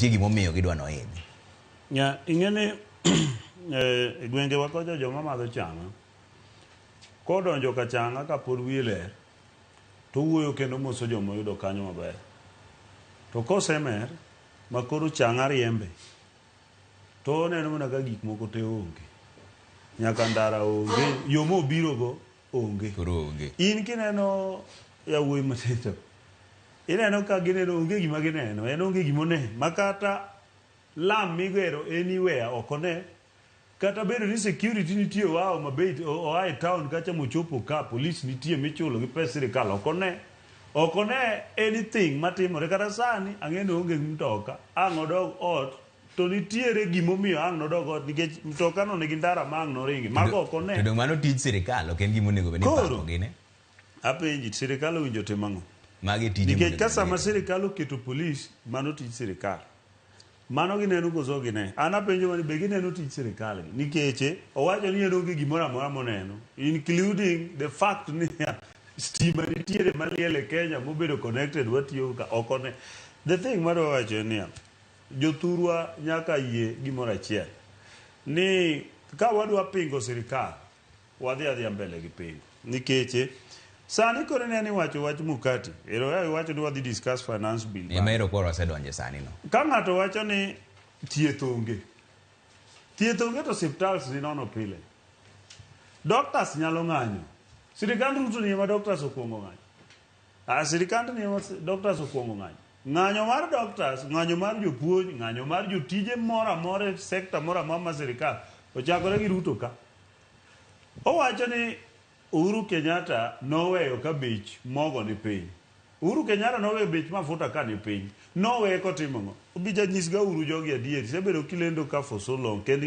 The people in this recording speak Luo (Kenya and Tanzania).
Nitie gimomiyo gidwa noidh. Ya, ing'e ni e gwengewa kocha joma madho chang'a kodonjo ka chang'a kapod wiye ler to owuoyo kendo moso joma oyudo kanyo maber. To kosemer ma koro chang'a riembe to oneno mana ka gik moko te onge. Nyaka ndara onge, yo mobirogo onge. Koro onge. In kineno yawuoyi matindo, ineno ka gineno onge gima gineno, en onge gima one ma kata lam migero anywhere ok one. Kata bedo ni security nitie oa Homa Bay, oa e town kacha mochopo ka, police nitie michulo gi pes sirikal ok one. Ok one anything matimore kata sani ang'e ni oonge gi mtoka, ang' odog ot to nitiere gimomiyo ang' nodog ot nikech mtoka no nigi ndara ma ang' noringe. Mago ok one. To dong mano tij sirikal ok en gima onego bed ni Koro. ipako gine. Apenji, sirikal owinjo otim ang'o? Magi tije Nikech monego ka bed sama ni- sirikal oketo polis, mano tij sirikal. Mano gineno koso ok gine? An apenjo mana ni be gineno tij sirikal gi? Nikeche owacho ni en onge gimoro amora moneno including the fact ni stima nitiere maliel e Kenya mobedo connected watiyo ka ok one. The thing madwa wacho en niya, jothurwa nyaka yie gimoro achiel ni ka wadwa pingo sirikal wadhi adhiya mbele gi pingo nikeche sani koro ineno iwacho wach mukati ero ya iwacho ni wadhi discuss finance bill Ema ero koro wasedonje sani no. ka ng'ato wacho ni thieth onge thieth onge to osiptals ni nono pile doctors nyalo ng'anyo sirikand Ruto ni ema doctors okuongo ng'anyo Ah, sirikand ni ema doctors okuongo ng'anyo ng'anyo mar doctors ng'anyo mar jopuonj ng'anyo mar jotije moro amora e sector moro amora mar sirikal ochakore gi Ruto ka owacho ni Uhuru Kenyatta noweyo ka bech mogo ni piny. Uhuru Kenyatta noweyo bech mafuta ka ni piny. Noweye kotimo ang'o? Obija nyisga uru jogi adier. Isebedo kilendo ka for so long. Kendo